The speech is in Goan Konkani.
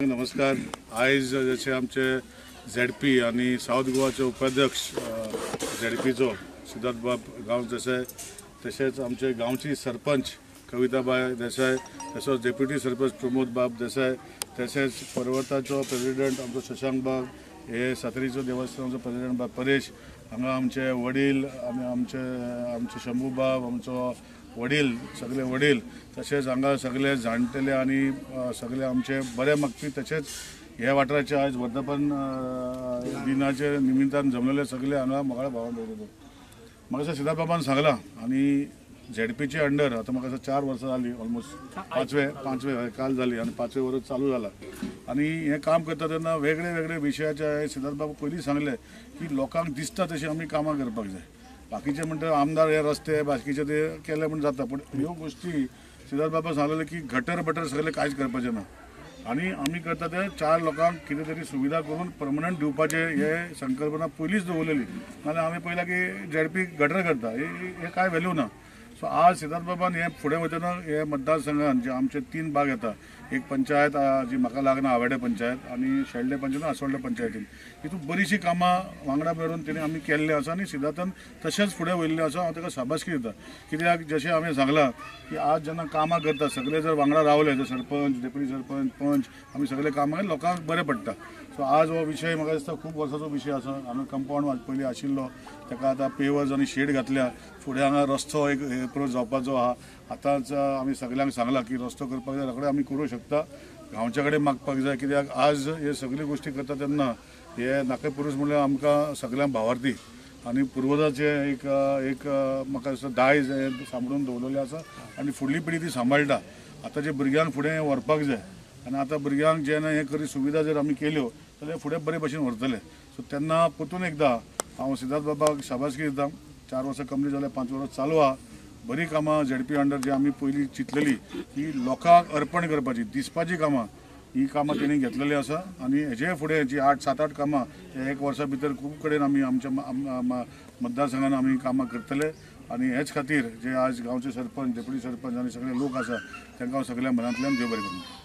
नमस्कार. आयज जशें आमचे झेडपी आनी सावथ गोवाचे उपाध्यक्ष झेडपीचो सिद्धार्थ बाब गांवस देसाय, तशेंच आमचे गांवची सरपंच कविताबाय देसाय, तसोच डेप्युटी सरपंच प्रमोद बाब देसाय, तशेंच पर्वताचो प्रेसिडेंट आमचो शशांक बाब, हे सातेरीचो देवस्थानाचो प्रेसिडेंट बाब परेश, हांगा आमचे वडील आनी आमचे आमचे शंभू बाब, आमचो वडील, सगळे वडील, तशेंच हांगा सगळे जाणटेले आनी सगळे आमचे बरे मागपी, तशेंच ह्या वाठाराचे आयज वर्धापन दिनाचे निमित्तान जमलेले सगळे हांगा मोगाळ भावान दवरता. म्हाका दिसता सिद्धार्थ बाबान सांगलां आनी झेडपीचे अंडर आतां म्हाका दिसता 4 वर्सां जालीं, ऑलमोस्ट पांचवे काल जाली आनी 5वें वर्स चालू जाला. आनी हें काम करता तेन्ना वेगळे वेगळे विशयाचे सिद्धार्थ बाबा पयलीं सांगलें की लोकांक दिसता तशी आमी कामां करपाक जाय. बाकीचे म्हणटा आमदार हे रस्ते बाकीचे ते केले म्हण जाता, पूण ह्यो गोश्टी सिद्धार्थ बाबा सांगलेले की गटर बटर सगळे कांयच करपाचें ना आनी आमी करता ते 4 लोकांक कितें तरी सुविधा करून परमनंट दिवपाचे हे संकल्पना पयलींच दवरलेली. नाजाल्यार आमी पळयलां की झेडपी गटर करता, हे कांय व्हॅल्यू ना. सो आज सिद्धार्थ बाबान हे फुडें वतना हे मतदारसंघान जे आमचे 3 भाग येता, एक पंचायत जी म्हाका लागना आवाडे पंचायत आनी शेल्डे पंचायत आसोल्डे पंचायतीन, हितून बरीचशीं कामां वांगडा मेळून तेणी आमी केल्लें आसा आनी सिद्धार्थान तशेंच फुडें वयल्लें आसा. हांव ताका शाबासकी दिता, कित्याक जशें हांवें सांगलां की आज जेन्ना कामां करता सगळे जर वांगडा रावले, जर सरपंच, डेप्युटी सरपंच, पंच, आमी सगळे कामां लोकांक बरें पडटा. सो आज हो विशय म्हाका दिसता खूब वर्साचो विशय आसा. हांगा कंपावंड पयलीं आशिल्लो ताका आतां पेवर्स आनी शेड घातल्या, फुडें हांगा रस्तो एक एप्रोच जावपाचो आहा. आतांच आमी सगल्यांक सांगलां की रस्तो करपाक जाय, रोखडे आमी करूं शकता, गांवच्या कडेन मागपाक जाय, कित्याक आज हे सगळ्यो गोश्टी करता तेन्ना हे नाके पुरूस म्हणल्यार आमकां सगल्यांक भावार्थी आनी पुर्वजाचे एक एक म्हाका दिसता दायज हें सांबाळून दवरलेलें आसा आनी फुडली पिढी ती सांबाळटा. आतां जे भुरग्यांक फुडें व्हरपाक जाय आनी आतां भुरग्यांक जेन्ना हें करी सुविधा जर आमी केल्यो जाल्यार फुडें बरे भशेन व्हरतले. सो तेन्ना परतून एकदां हांव सिद्धार्थ बाबाक शाबासकी दिता. 4 वर्सां कंप्लीट जाल्यार 5 वर्सां चालू आहा. बरी कामां झेडपी अंडर जी आमी पयलीं चिंतलेली की लोकांक अर्पण करपाची दिसपाची कामां, ही कामां तेणी घेतलेली आसा आनी हेजे फुडें जी 7-8 कामां एक वर्सा भितर खूब कडेन आमी आमच्या मतदारसंघान आमी कामां करतले. आनी हेच खातीर जे आज गांवचे सरपंच, डेप्युटी सरपंच आनी सगळे लोक आसा तांकां हांव सगळ्या मनांतल्यान देव बरें करूं.